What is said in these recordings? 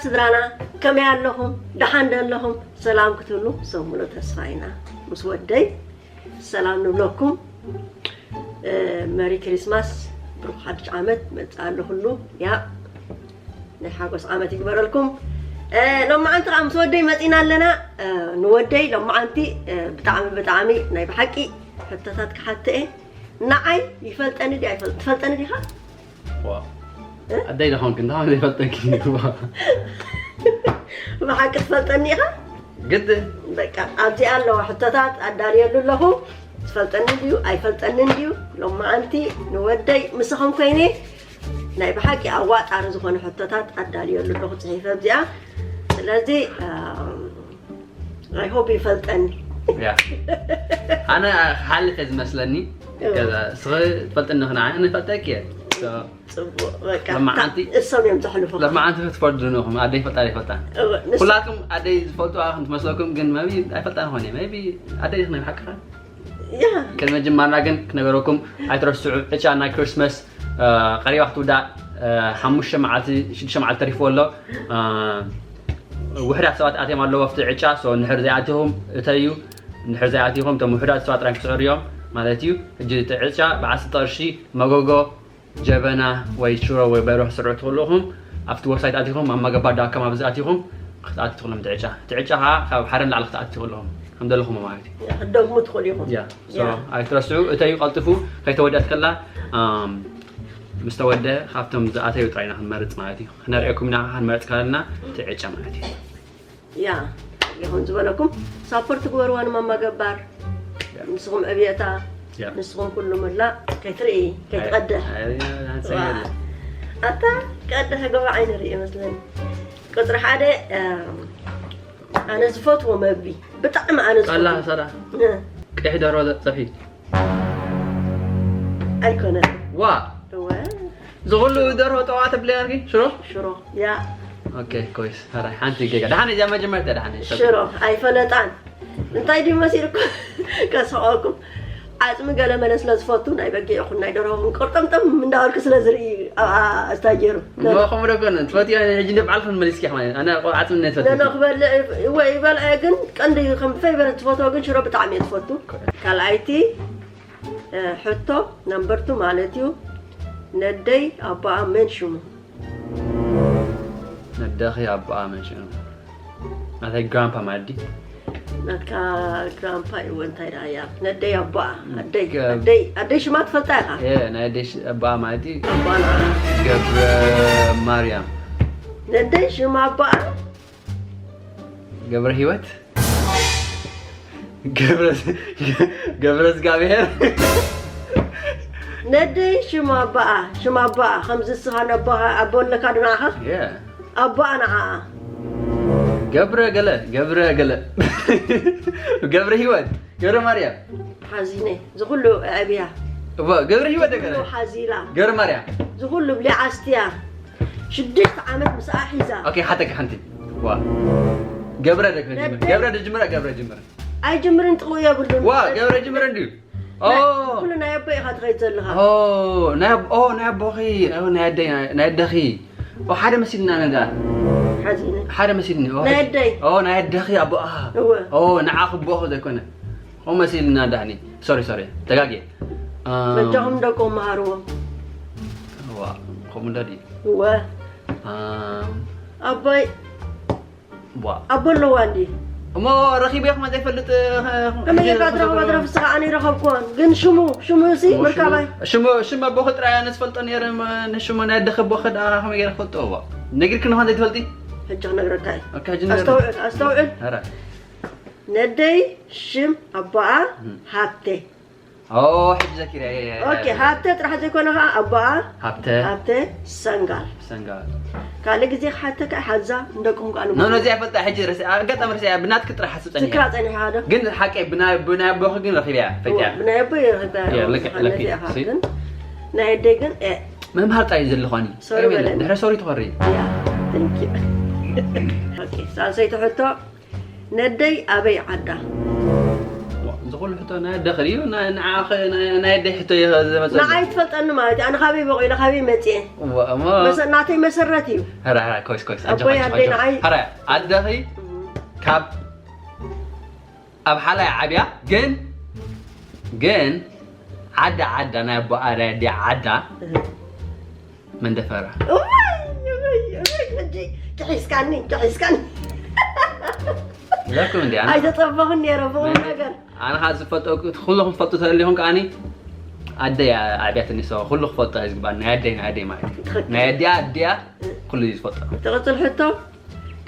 ስድራና ከመይ ኣለኹም? ደሓን ዶ ኣለኹም? ሰላም ክትብሉ ሰሙሎ ተስፋ ኢና። ምስ ወደይ ሰላም ንብለኩም። መሪ ክሪስማስ፣ ብሩኽ ሓድሽ ዓመት መጽእ ኣሎ ኩሉ። ያ ናይ ሓጎስ ዓመት ይግበረልኩም። ሎማዓንቲ ከዓ ምስ ወደይ መጺና ኣለና። ንወደይ ሎማዓንቲ ብጣዕሚ ብጣዕሚ ናይ ብሓቂ ሕቶታት ክሓትእ እየ። ንዓይ ይፈልጠኒ ድዩ ኣይፈልጥ ትፈልጠኒ ዲኻ? ኣደይ ዳኾንክ እንታይ ዘይፈልጠኪ? ብሓቂ ትፈልጠኒ ኢኻ? ግድን። በቃ ኣብዚ ኣለዋ ሕቶታት ኣዳልየሉ ኣለኹ። ትፈልጠኒ ድዩ ኣይፈልጠንን ድዩ? ሎማዓንቲ ንወደይ ምስኹም ኮይነ ናይ ብሓቂ ኣዋጣሪ ዝኾነ ሕቶታት ኣዳልየሉ ኣለኹ ጽሒፈ ኣብዚኣ። ስለዚ I hope ይፈልጠኒ። ኣነ ሓልፈ ዝመስለኒ። ስኸ ትፈልጥኒ ኽና ንፈልጠኪ እየ። ጽቡቅ በቃ። እሶም እዮም ዘሕልፉ። ለማዓንቲ ክትፈልጡ ንኹም ኣደይ ፈልጣ ኣይፈልጣ። ኩላትኩም ኣደይ ዝፈልጡ ኣኹም ትመስለኩም ግን መቢ ኣይፈልጣ ንኾን እየ መቢ ኣደይ ኽና ሓቅኻ። ቅድሚ ጅማርና ግን ክነገረኩም ኣይትረስዑ። ዕጫ ናይ ክሪስመስ ቀሪባ ክትውዳእ ሓሙሽተ መዓልቲ ሽዱሽተ መዓልቲ ተሪፍዎ ኣሎ። ውሕዳት ሰባት ኣትዮም ኣለዉ ኣብቲ ዕጫ። ንድሕር ዘይኣቲኹም እተዩ። ንድሕር ዘይኣቲኹም እቶም ውሕዳት ሰባት ጥራይ ክስዕሩ እዮም ማለት እዩ። ሕጂ እቲ ዕጫ ብዓሰርተ ቅርሺ መጎጎ ጀበና ወይ ሽሮ ወይ በርሆ ክትስርዑ ትኽእሉ ኢኹም። ኣብቲ ወብሳይት ኣቲኹም ኣብ ማገባ ዳት ኮም ኣብዚ ኣቲኹም ክትኣትዉ ትኽእሉ ኢኹም። እቲ ዕጫ እቲ ዕጫ ከዓ ካብ ሓደ ንላዕሊ ክትኣትዉ ትኽእሉ ኢኹም ከም ዘለኹም ማለት እዩ። ክትደግሙ ትኽእሉ ኢኹም። ያ ኣይትረስዑ። እተዩ ቀልጥፉ ከይተወደኣት ከላ ምስ ተወደ ካብቶም ዝኣተዩ ጥራይ ኢና ክንመርፅ ማለት እዩ። ክነርእየኩም ኢና ክንመርፅ ከለና እቲ ዕጫ ማለት እዩ። ያ ይኹን ዝበለኩም ሳፖርት ግበርዋ ንማማ ገባር። ንስኹም ዕብየታ ንስኹም ኩሉ ምላእ ከይትርኢ ከይትቐድሕ። ኣታ ቀድሕ ገባ ዓይነ ርኢ መስለኒ። ቁፅሪ ሓደ ኣነ ዝፈትዎ መግቢ ብጣዕሚ ኣነ ዝፈትዎ ቀይሕ ደሮ ፀፊ ኣይኮነን ዋ ዝኹሉ ደርሆ ጠዋ ተብለያ ኣርኪ ሽሮ ሽሮ ያ ኦኬ ኮይስ ሀራይ ሓንቲ ጌጋ ደሓን እዚኣ መጀመርታ ደሓን ሽሮ ኣይፈለጣን እንታይ ድዩ መሲልኩም ከስሐቁኩም ዓፅሚ ገለ መለ ስለ ዝፈቱ ናይ በጊዕ ይኹን ናይ ደርሆ ቁርጥምጥም እንዳበልኩ ስለ ዝርኢ ኣብኣ ኣስታጀሩ ከምኡ ዶ ኮነ ትፈትዮ ሕጂ እንደ በዓልኩ ንመሊስኪ ማለት ኣነ ዓፅሚ ናይ ትፈትዮ ክበልዕ ወይ ይበልዐ ግን ቀንዲ ከም ፌቨረት ዝፈትዎ ግን ሽሮ ብጣዕሚ እየ ዝፈቱ ካልኣይቲ ሕቶ ነምበር ቱ ማለት እዩ ነደይ ኣቦኣ መን ሽሙ ነደኺ ኣቦኣ መን ሽሙ ናተይ ግራምፓ ማለት ድዩ ናትካ ግራምፓ እዩ እንታይ ደኣ እያ ነደይ ኣቦኣ ኣደይ ኣደይ ኣደይ ሽማ ትፈልጣ ኢኻ ናይ ኣደይ ኣቦኣ ማለት ድዩ ኣቦኣ ንዓ ገብረ ማርያም ነደይ ሽማ ኣቦኣ ገብረ ህይወት ገብረ ገብረ እግዚኣብሔር ነደይ ሽም ኣቦኣ ሽም ኣቦኣ ከምዚ እስኻ ነቦኻ ኣቦ ኣለካ ዶ ንዓኻ ኣቦኣ ንዓኣ ገብረ ገለ ገብረ ገለ ገብረ ህይወት ገብረ ማርያም ሓዚነ ዝኹሉ ኣዕብያ እዋ ገብረ ህይወት ደገለ ሓዚላ ገብረ ማርያም ዝኹሉ ብሊዓስትያ ሽዱሽተ ዓመት ምስኣ ሒዛ ኦኬ ሓተካ ሓንቲ ዋ ገብረ ደገ ገብረ ደጅምራ ገብረ ጅምራ ኣይጅምርን ጥቕኡ የብሉን ዋ ገብረ ጅምረ እንድዩ ኩሉ ናይ ኣቦ ኢኻ ትኸይድ ዘለኻ ናይ ኣቦኺ ናይ ኣደኺ ሓደ መሲልና ነጋ ሓደ መሲልኒ ናይ ኣደይ ናይ ኣደኺ ኣቦኣ ንዓ ክቦኺ ዘይኮነ ከምኡ መሲልና ዳኒ ሶሪ ሶሪ ተጋግየ በጃኹም ደቆም መሃርዎም ከምኡ እንዳ ድዩ ኣቦይ ኣቦ ኣለዋ እንዲ እሞ ረኺበ ኢኹም ዘይፈልጥ ከመይ ጌርካ ትረኽባ ትረፍ ስኻ ኣነ ይረኸብኩዋን ግን ሽሙ ሽሙ ሲ ምርካባይ ሽሙ ሽም ኣቦኺ ጥራይ ኣነ ዝፈልጦ ነይረ ንሽሙ ናይ ኣደኺ ኣቦኺ ደኣ ከመይ ገይረ ክፈልጦ እዋ ነጊርክኒ ኾን ዘይትፈልጢ ሕጂ ክነግረካ እዩ ኣስተውዕል ኣስተውዕል ነደይ ሽም ኣቦኣ ሃብቴ ኦ ሕጂ ዘኪረ እየ። ኦኬ ሃብተ ጥራሕ ዘይኮነ ከዓ ኣቦኣ ሃብተ ሃብተ ሰንጋል ሰንጋል ካልእ ግዜ ክሓተካ ሓዛ እንደቅኹም ከዓ ኖ ኖ እዚኣ ፈልጣ ሕጂ ርስ ኣጋጣሚ ርስ ብናትክ ጥራሕ ሓስብ ጸኒሐ ትክራ ጸኒሐ ዶ ግን ሓቀይ ብናይ ብናይ ኣቦኺ ግን ረኺበያ ፈይትያ ብናይ ኣቦ ረኺበያ ለክዕ ለክዕ ናይ ኣደይ ግን መምሃር ጣይ ዘለዃኒ ድሕረ ሶሪ ትኸሪ ሳልሰይቲ ሕቶ ነደይ ኣበይ ዓዳ ዝኹሉ ሕቶ ናይ ኣደኺ ድዩ? ናይ ንዓኺ ናይ ኣደይ ሕቶ እዩ ዘመጸ። ንዓይ ትፈልጠኒ ማለት እዩ። ኣነ ካበይ በቑለ ካበይ መፅየ? እሞ መሰ- ናተይ መሰረት እዩ። ሀራ ሀራ ኮይስ ኮይስ ኣቦይ ኣደይ ንዓይ- ሀራ ኣደኺ ካብ ኣብ ሓላይ ዓብያ ግን ግን ዓዳ ዓዳ ናይ ኣቦኣ ናይ ኣደይ ዓዳ መንደፈራ እዋይ፣ እዋይ፣ እዋይ፣ ሕጂ ክሒስካኒ ክሒስካኒ ለኩም እንዲ ኣነ ኣይተፀበኹን ነይረ ብቑም ነገር ኣነ ካ ዝፈልጦ ኩልኹም ትፈልጡ ተደሊኹም ከዓኒ ኣደይ ኣብያትኒ ሰው ኩሉ ክፈልጦ እዩ ዝግባእ ናይ ኣደይ ናይ ኣደይ ማለት እዩ ናይ ኣደያ ኣደያ ኩሉ እዩ ዝፈልጦ ትቕፅል ሕቶ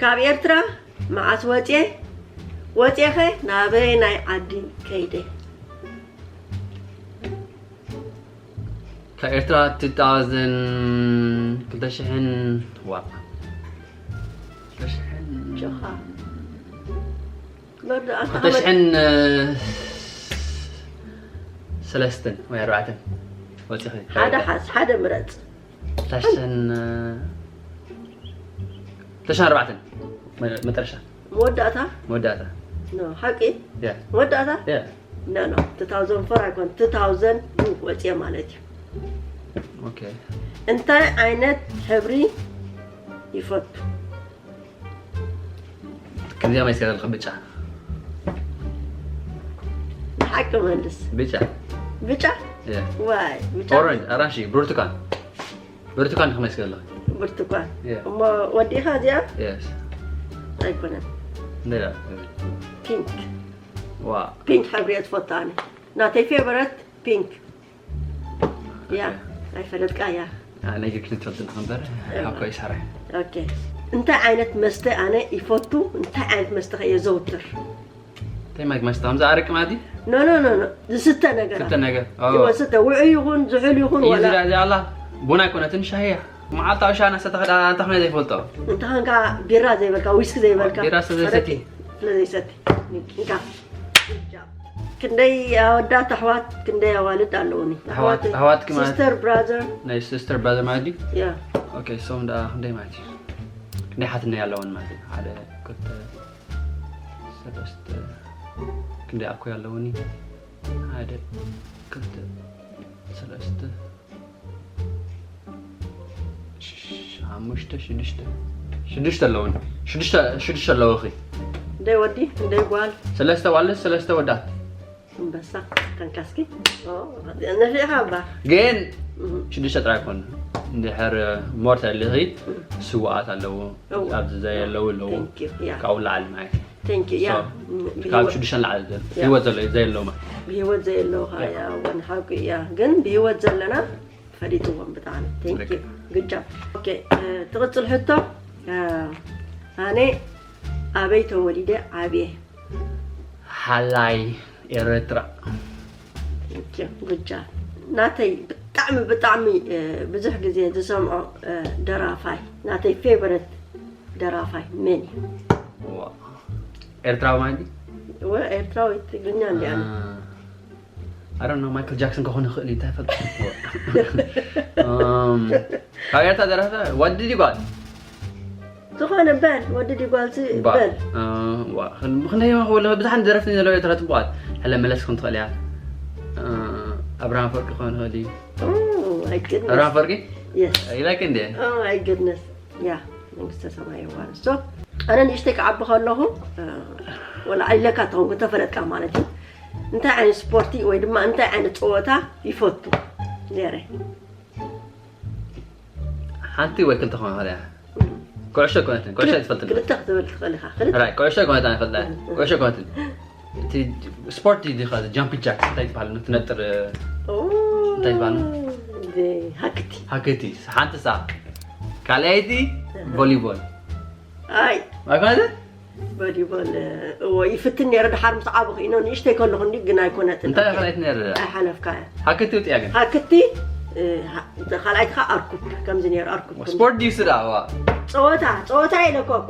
ካብ ኤርትራ መዓስ ወፅየ ወፅየኸ ናበይ ናይ ዓዲ ከይደ ካብ ኤርትራ two thousand ክልተ ሽሕን ዋ ጆኻ መርዳእታ ክልተ ሽሕን ሰለስተን ወይ ኣርባዕተን ወፂኺ ሓደ ሓዝ ሓደ ምረፅ ክልተ ሽሕን ክልተ ሽሕን ኣርባዕተን መጠረሻ መወዳእታ መወዳእታ ኖ ሓቂ ያ መወዳእታ ያ ኖ ኖ two thousand four ኣይኮን two thousand two ወፅየ ማለት እዩ ኦኬ እንታይ ዓይነት ሕብሪ ይፈቱ ክንዚኣ ማይ ስከዘልካ ብጫ ሓቂ መልስ ብጫ ብጫ ያ ዋይ ብጫ ኦረንጅ ኣራንሺ ብርቱካን ብርቱካን ከመይ ስከዘልካ ብርቱኳን ያ እሞ ወዲኻ እዚኣ የስ ኣይኮነን እንደዳ ፒንክ ዋ ፒንክ ሕብሪ እየ ትፈቱ ኣነ ናተይ ፌቨረት ፒንክ ያ ኣይፈለጥካ ያ ነጊርክን ትፈልጥ ንክንበር ሓኮ ይሰራሕ ኦኬ እንታይ ዓይነት መስተ ኣነ ይፈቱ እንታይ ዓይነት መስተ ከ የዘውትር እንታይ ማለት መስተ ከምዚ ኣረቂ ማለት እዩ ኖ ኖ ኖ ኖ ዝስተ ነገር ክልተ ነገር ይወስተ ውዑይ ይኹን ዝሑል ይኹን እዩ ወላ ዝዳ እዚኣ ኣላ ቡና ኣይኮነትን ሻሂ እያ መዓልታዊ ሻሂ ናሰተ ክዳ እንታይ ከመይ ዘይፈልጦ እንተ ኸንካ ቢራ ዘይበልካ ዊስኪ ዘይበልካ ቢራ ስለ ዘይሰቲ። ስለ ዘይሰቲ እንካ ክንደይ ኣወዳት ኣሕዋት ክንደይ ኣዋልድ ኣለውኒ ኣሕዋት- ኣሕዋትኪ ማለት- ሲስተር ብራዘር ናይ ሲስተር ብራዘር ማለት ድዩ ያ ኦኬ ሶም ደኣ ክንደይ ማለት እዩ ክንደይ ሓትነይ ኣለውን ማለት እዩ ሓደ ክልተ ሰለስተ ክንደይ ኣኮይ ኣለውኒ ሓደ ክልተ ሰለስተ ሽ- ሓሙሽተ ሽዱሽተ ሽዱሽተ ኣለውን ሽዱሽተ ሽዱሽተ ኣለውኺ እንደይ ወዲ እንደይ ጓል ሰለስተ ዋልስ ሰለስተ ወዳት እምበሳ ከንካስኪ ነፊዕኻ እባ ግን ሽዱሽተ ጥራይ ኮን እንድሕር ሞር ተልኺ ስዋኣት ኣለዎ ኣብዚ ዘየለዉ ኣለዎ Thank you, yeah. ካብኡ ላዓሊ ማለት እዩ Thank you, yeah. ካብ ሽዱሽተ ላዓሊ ዘሎ ህይወት ዘሎ ዘየለዉ ማለት ብህይወት ዘየለዉ ኸዓ እውን ሓቂ እያ ግን ብህይወት ዘለና ፈሊጥዎም ብጣዕሚ Thank you. Good job. Okay, ትቕፅል ሕቶ ኣነ ኣበይ ተወሊደ ዓብየ ሓላይ ኤረትራ ጉጃ ናተይ ብጣዕሚ ብጣዕሚ ብዙሕ ግዜ ዝሰምዖ ደራፋይ ናተይ ፌቨረት ደራፋይ መን እዩ? ኤርትራዊ ማለት ወ ኤርትራዊ ትግርኛ እንዲያ ኣረ ነው ማይክል ጃክሰን ከኾነ ይኽእል እዩ እንታይ ፈልጥ ካብ ኤርትራ ደራፋ ወዲ ድዩ ጓል ዝኾነ በል ወዲ ድዩ ጓልሲ በል ምክንያቱ ወለ ብዙሓት ደረፍቲ ዘለዉ ኤርትራ ፅቡቃት ሕለ መለስ ክም ትኽእል እያ ኣብርሃም ፈርቂ ክኾን ይኽእል እዩ ኣብርሃም ፈርቂ ኢላክ እንደ ኣይግድነስ ያ መንግስተ ሰማይ የዋርሶ ኣነ ንእሽተይ ክዓቢ ከለኹ ወላ ኢለካ ተኾንኩ ተፈለጥካ ማለት እዩ እንታይ ዓይነት ስፖርቲ ወይ ድማ እንታይ ዓይነት ፀወታ ይፈቱ ነረ ሓንቲ ወይ ክልተ ክኾን ይኽእል እያ ኩዕሾ ኣይኮነትን ኩዕሾ ኣይትፈልጥን ክልተ ክትብል ትኽእል ኢኻ ራይ ኩዕሾ ኣይኮነትን ኣይፈልጣ ኩዕሾ ኣይኮነትን እቲ ስፖርት እዩ ዲኻ ጃምፒ ጃክስ እንታይ ትበሃል ትነጥር እንታይ ትበሃል ሃክቲ ሃክቲ ሓንቲ ሳ ካልኣይቲ ቮሊቦል ኣይ ኣይኮነትን ቮሊቦል እዎ ይፍትን ነረ ድሓር ምስ ዓበኹ ኢኖ ንእሽተይ ከለኹ እንዲ ግን ኣይኮነትን እንታይ ካልኣይቲ ነረ ኣይሓለፍካያ ሃክቲ ውፅያ ግን ሃክቲ ካልኣይትኻ ኣርኩብ ከምዚ ነሩ ኣርኩብ ስፖርት ድዩ ስዳ ዋ ፀወታ ፀወታ ኢለኮ እኮ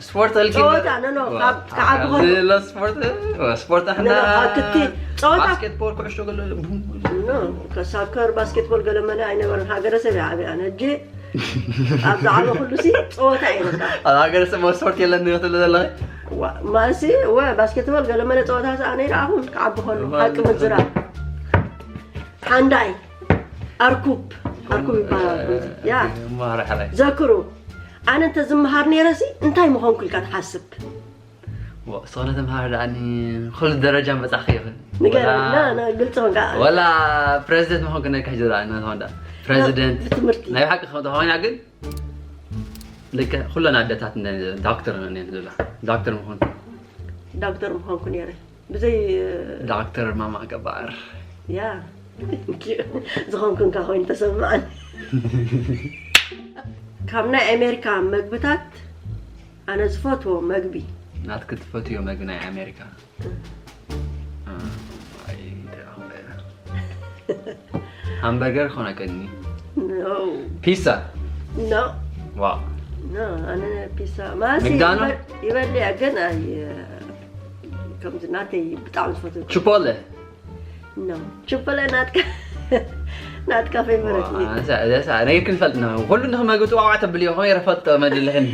ስፖርት ልኪ ፀወታ ኖ ኖ ካብ ዓቢ ከሎ ስፖርት ስፖርት ኣሕና ክትቲ ፀወታ ባስኬትቦል ኩዕሾ ገለ ኖ ከሳከር ባስኬትቦል ገለ መለ ኣይነበረን ሃገረሰብ እያ ዓብያ ነጂ ኣብ ዝዓበ ኩሉ ሲ ፀወታ እዩ በቃ ኣብ ሃገረሰብ ስፖርት የለን ክትብል ዘለኺ ማእሲ ወ ባስኬትቦል ገለ መለ ፀወታ ሰኣ ነይረ ኣኹን ክዓቢ ከሎ ሓቂ ምዝራብ ሓንዳይ ኣርኩብ ኣርኩብ ይበሃል ያ ማራ ሓላይ ዘክሩ ኣነ እንተ ዝመሃር ነይረሲ እንታይ ምኾንኩ ኢልካ ትሓስብ ወ ስኾነ ተምሃር ዳኒ ኩሉ ደረጃ መጻኺ ይኹን ንገር ግልፂ ኾንካ ወላ ፕሬዚደንት ምኾንኩ ነካ ጅራ እና ሆንዳ ፕሬዚደንት ብትምህርቲ ናይ ሓቂ ኸምተ ኾይና ግን ልክ ኩለን ኣደታት ዶክተር ነን ዝብላ ዶክተር ምኾን ዶክተር ምኾንኩ ነይረ ብዘይ ዶክተር ማማ ገባር ያ ዝኾንኩ እንካ ኮይኑ ተሰማዓኒ ካብ ናይ ኣሜሪካ መግብታት ኣነ ዝፈትዎ መግቢ ናትክ ትፈትዮ መግቢ ናይ ኣሜሪካ ሃምበርገር ኾነ ከኒ ፒሳ ኖ ዋ ኖ ኣነ ፒሳ ማለት ምክዳኖ? ይበልዕ ግን ኣይ ከምዚ ናተይ ብጣዕሚ ዝፈትዎ ችፖለ ኖ ችፖለ ናትካ ናትካ ፌቨረት ናይ ክንፈልጥ ና ኩሉ ንክመግቢ ጥዋቋ ተብል ኢኹም የረፈጥ መድልሕን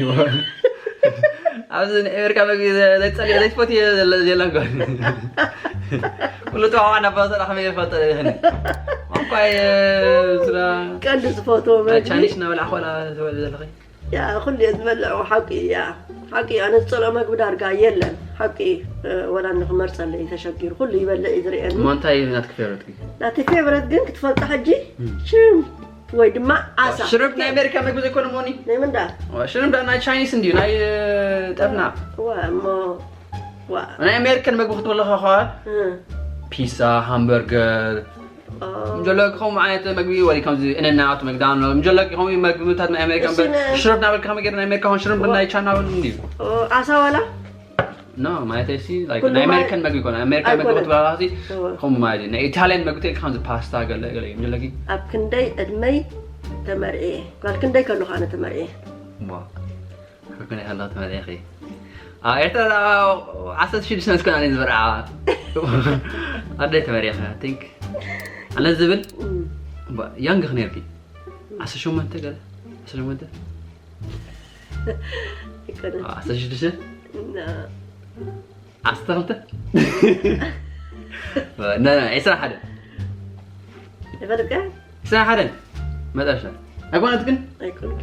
ኣብዚ ንኤሜሪካ መግቢ ዘይፀልዮ ዘይትፈት የለን ጓል ኩሉ ጥዋቋ ናብ ባሰራ ከመይ የረፈጥ ይኽን እኳ ስራ ቀንዲ ዝፈትዎ መግቢ ቻይኒስ እናበላዕ ኮላ ትበል ዘለኺ ያ ኩሉ እየ ዝበልዕ ሓቂ እያ ሓቂ ኣነ ዝፀልኦ መግቢ ዳርጋ የለን ሓቂ ወላ ንክመርፀለይ ተሸጊሩ ኩሉ ይበልዕ እዩ ዝርእየኒ እሞ እንታይ እዩ ናትክ ፌቨረትኪ ናተይ ፌቨረት ግን ክትፈልጦ ሕጂ ሽም ወይ ድማ ዓሳ ሽርብ ናይ ኣሜሪካ መግቢ ዘይኮነ ሞኒ ናይ ምንዳ ሽርብ ዳ ናይ ቻይኒስ እንድዩ ናይ ጠፍና ዋ እሞ ዋ ናይ ኣሜሪካን መግቢ ክትበለኻ ኸ ፒሳ ሃምበርገር ምጀለኪ ከምኡ ዓይነት መግቢ ወይ ከምዚ እንናት መግዳኖ ምጀለኪ ከምኡ መግብታት ናይ ኣሜሪካ እምበር ሽርብ ናበልካ መገር ናይ ኣሜሪካ ሆን ሽርብ ናይ ቻይና ውን እንድዩ ዓሳ ዋላ ኖ ማለት ሲ ኩሉ ናይ ማለት ኣሜሪካን መግቢ ይኮነ ኣሜሪካ መግቢ ኣይኮነን። ክትበላላ ሲ እወ። ከምኡ ማለት እዩ ናይ ኢታሊያን መግቢ ተልካ ከምዚ ፓስታ ገለ ገለ እዩ ምጀለኪ ኣብ ክንደይ ዕድመይ ተመርኤ ጓል ክንደይ ከለኹ ኣነ ተመርኤ ዋ ከከነ ያለው ተመሪያኺ ኣብ ኤርትራ ዓሰርተ ሽዱሽተ መስከን ኣነ ዝበርዓ ኣደይ ተመሪያኺ ቲንክ ኣነ ዝብል እም፣ ያንግ ክነርኪ ዓሰርተ ሸሞንተ ገለ ዓሰርተ ሸሞንተ ኣይኮነን። ዓሰርተ ሽዱሽተ እና ዓሰርተ ክልተ ነ- ነ- ዒስራን ሓደን ይፈልጥካ ዒስራን ሓደን መጠረሻ ኣይኮነት ግን ኣይኮንካ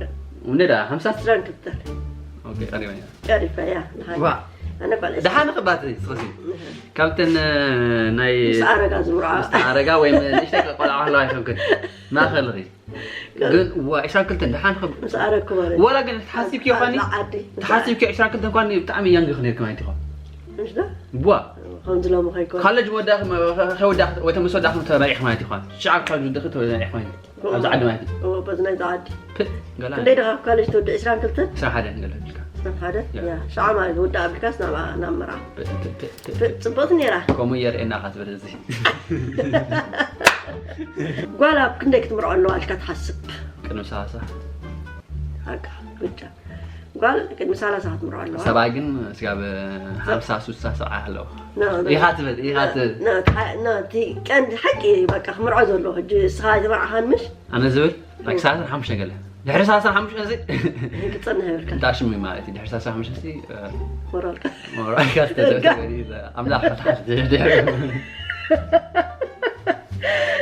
እንደ ዳ ሓምሳ ስራን ክልተ ኦኬ ቀሪባ እያ ቀሪፋ ያ ንሓይ ዋ ኣነ ጓል ደሓን ክባትሪ ስኸሲ ካብተን ናይ ምስ ኣረጋ ዝምርዓ ምስ ኣረጋ ወይ ንእሽተይ ቆልዓ ከለዋ ኣይኮንክን ማእኸል ሪ ግን ዋ ዒስራን ክልተን ደሓን ክብ ምስ ኣረግኩ ማለት ወላ ግን ተሓሲብኪ ይኾኒ ዓዲ ተሓሲብኪ ዒስራን ክልተን ኳኒ ብጣዕሚ ያንግ ክነርክ ማለት ይኾን ምሽ ዶ ዋ ከምዚ ሎሚ ከይኮን ካለጅ ወዳኺ ከወዳኺ ወይ ተመስ ወዳኺ ተመሪዕኺ ማለት ይኾን ሽዓ ካለጅ ወዳኺ ተመሪዕኺ ማለት እዩ ኣብዚ ዓዲ ማለት እዩ እዎ በዚ ናይዚ ዓዲ ፕ- ገላ ክንደይ ደኻ ኮሌጅ ትወዲ ዕስራን ክልተን ዕስራን ሓደን ገለ ብልካ ዕስራን ሓደ ያ። ያ ሻዓ ማለት ወዳኣ ብልካስ ናብኣ ናብ ምራ ፕ- ፕ- ፕ- ፕ- ጽብቕቲ ነይራ ከምኡ እየ ርእየና ካ ትብል እዚ ጓል ኣብ ክንደይ ክትምርዖ ኣለዋ ኢልካ ትሓስብ ቅድሚ ሰላሳ ሓቃ ብቻ ጓል ቅድሚ ሰላሳ ክትምርዖ ኣለዋ ሰብኣይ ግን ስጋብ ሓምሳ ሱሳ ሰብዓ ኣለዎ ኖ፣ ኖ። ኢኻ ትብል ኢኻ ትብል ኖ፣ እቲ ሓ- ኖ፣ እቲ ቀንዲ ሓቂ በቃ ክምርዖ ዘለዎ ሕጂ እስኻ ኣይተመርዓኻን ምሽ ኣነ ዝብል ላይክ ሰዓትን ሓሙሽተ ገለ ድሕሪ ሰዓትን ሓሙሽተ እዚ ክጸንሕ ይብልካ እንታ ሽሙ ማለት እዩ ድሕሪ ሰዓትን ሓሙሽተ እዚ ወራልካ ሞራልካ ዝተደብተ ኣምላኽ መታሓት ድሕሪ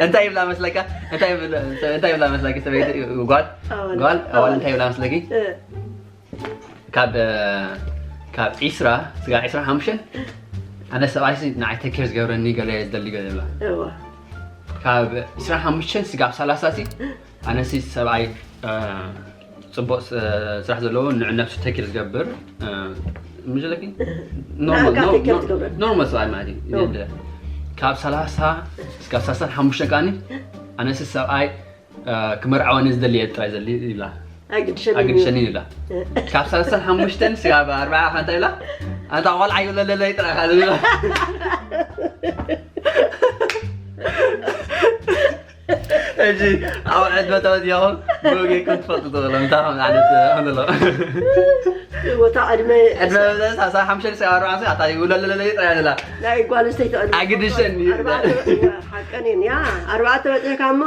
እንታይ ይብላ መስለካ እንታይ ይብላ- እንታይ ይብላ መስለኪ ሰበይቲ ጓል ጓል ኣዋል እንታይ ይብላ መስለኪ ካብ ካብ ዒስራ ስጋ ዒስራ ሓሙሽተ ኣነ ሰብኣይ ንዓይ ተኬር ዝገብረኒ ገለ ዝደሊ ገለ ይብላ እዋ ካብ ዒስራ ሓሙሽተ ስጋብ ሰላሳ ሲ ኣነሲ ሰብኣይ ጽቡቅ ስራሕ ዘለዎ ንዕነቱ ተኪር ዝገብር ምሽለኪ ንዓካ ተኪር ዝገብር። ኖርማል ሰብኣይ ማለት እዩ ኖ። ካብ ሰላሳ እስካብ ሰላሳን ሓሙሽተ ከዓኒ ኣነሲ ሰብኣይ ክመርዓወኒ ዝደልየ ጥራይ ዘሊ ይብላ ኣይግድሸኒ ኣግድሸኒ ይብላ ካብ ሰላሳን ሓሙሽተን ስጋብ ኣርባዓ ከ እንታይ ይብላ ኣንታ ቆልዓ ይብለለለይ ጥራይ ካ ዝብላ ሕጂ ኣብ ዕድመ ተወዲኹም ብወገይኩም ትፈልጡ ትኽእሉ እንታይ ከም ዓይነት ንሎ ቦታ ዕድመ ዕድመ ሳሳ ሓምሸን ስጋብ ኣርባዓ ኣታ ይብለለለይ ጥራይ ዝብላ ናይ ጓል ኣንስተይቲ ዕድመ ኣግድሸኒ። ኣርባዕተ ሓቀን እየን ያ ኣርባዕተ በፂሕካ እሞ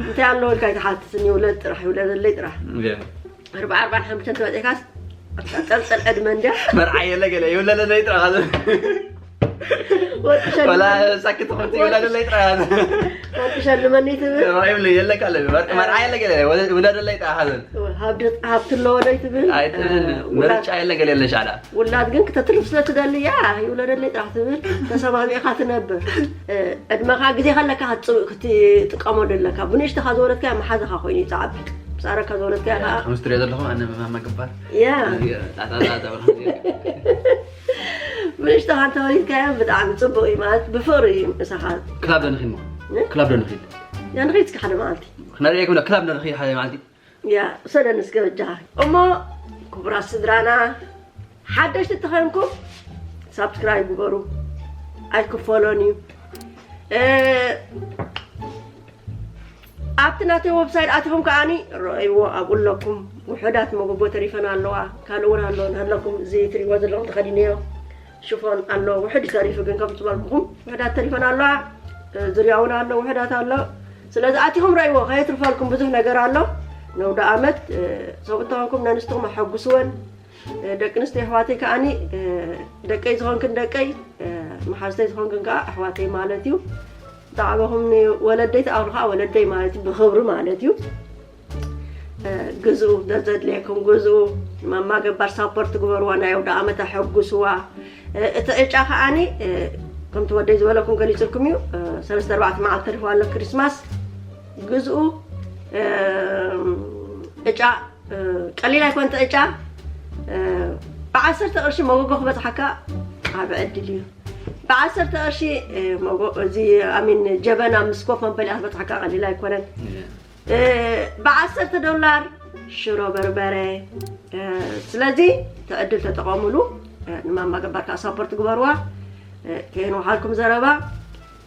እንታይ ኣለወልካ ይትሓትትኒ ይውለድ ጥራሕ ይውለደለይ ጥራሕ ኣርባዓ ኣርባዓን ሓሙሽተን ተበፂሕካስ ኣታ ጠልጠል ዕድመ እንድያ። መርዓ የለ ገለ ይውለደለይ ጥራኻ ዝብል ወዲ ሸልመኒ- ወላ ሳኪ ትኾንቲ ይውለደለይ ጥራኻ ዝብል ወዲ ሸልመኒ ትብል። ይብሉ የለካ ኣለ መርዓ የለ ገለ ውለደለይ ጥራኻ ዝብል ሃብቲ ኣለዎ ዶ ይትብል። ኣይትብል ምርጫ የለ ገለ የለሽ ኣላ ውላድ ግን ክተትርፍ ስለ ትደሊ እያ ይውለደለይ ጥራሕ ትብል። ተሰማሚዕካ ትነብር። ዕድመኻ ግዜ ከለካ ክትጥቐመሉ ኣለካ። ብንእሽተኻ ዝወለድካያ መሓዛኻ ኮይኑ እዩ ዝዓቢ። ምሳረካ ዝወለድካያ ከዓ ከምዚ ትሪኦ ዘለኹም ኣነ መማማ ግባር ያ ጣጣጣጣ ብንእሽተኻ እንተወሊድካዮ ብጣዕሚ ፅቡቅ እዩ ማለት ብፍቅሪ እዩ ምሳኻ ክላብ ዶ ንኺድ ሞ ክላብ ዶ ንኺድ ያ ንኸይድ እስኪ ሓደ መዓልቲ ክነሪኦ ክብሎ ክላብ ዶ ንኺድ ሓደ መዓልቲ ያ ውሰደኒ እስከ በጃኻ። እሞ ክቡራት ስድራና ሓደሽቲ እተኸንኩም ሳብስክራይብ ግበሩ፣ ኣይክፈሎን እዩ። እ፣ ኣብቲ ናተይ ወብሳይት ኣቲኹም ከዓኒ ረኣይዎ ኣብኡ ኣለኩም። ውሑዳት መጎጎ ተሪፈን ኣለዋ፣ ካልእ እውን ኣሎ ንሃለኩም እዚ ትሪእዎ ዘለኹም ተኸዲነዮ ሽፎን ኣሎ ውሕድ ተሪፉ ግን ከም ዝበልኩኹም ውሕዳት ተሪፈን ኣለዋ። እ፣ ዝርያ እውን ኣሎ ውሕዳት ኣሎ። ስለዚ ኣቲኹም ረእይዎ ከየትርፈልኩም ብዙሕ ነገር ኣሎ። ነውደ ኣመት እ፣ ሰብኡት ተኾንኩም ነንስትኹም ኣሐጉስወን። እ፣ ደቂ ኣንስትዮ ኣሕዋተይ ከዓኒ እ፣ ደቀይ ዝኾንክን ደቀይ እ፣ መሓዝተይ ዝኾንክን ከዓ ኣሕዋተይ ማለት እዩ። ዛዕባኹም ንወለደይ ትኣኽሉ ከዓ ወለደይ ማለት እዩ ብኽብሪ ማለት እዩ። ግዝኡ ዘዘድልየኩም ግዝኡ። ማማ ገባር ሳፖርት ግበርዋ ናይ ኣውደ ኣመት ኣሐጉስዋ። እቲ ዕጫ ከዓኒ ከምቲ ወደይ ዝበለኩም ገሊፅልኩም እዩ። ሰለስተ ኣርባዕተ መዓልቲ ተሪፍዋ ኣሎ ክሪስማስ። ግዝኡ። ዕጫ ቀሊል ኣይኮን እቲ ዕጫ። ብዓሰርተ ቅርሺ መጎጎ ክበፅሓካ ዓብ ዕድል እዩ። ብዓሰርተ ቅርሺ እዚ ኣሚን ጀበና ምስ ኮፍ መበሊኣ ክበፅሓካ ቀሊል ኣይኮነን። ብዓሰርተ ዶላር ሽሮ በርበረ። ስለዚ እቲ ዕድል ተጠቐሙሉ። ንማማ ገባር ከዓ ሳፖርት ግበርዋ። ከየንውሓልኩም ዘረባ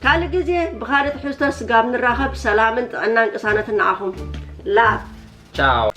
ካልእ ግዜ ብኻልእ ትሕዝቶ ስጋብ ንራኸብ ሰላምን ጥዕናን ቅሳነትን ንዓኹም። ላቭ። ቻው።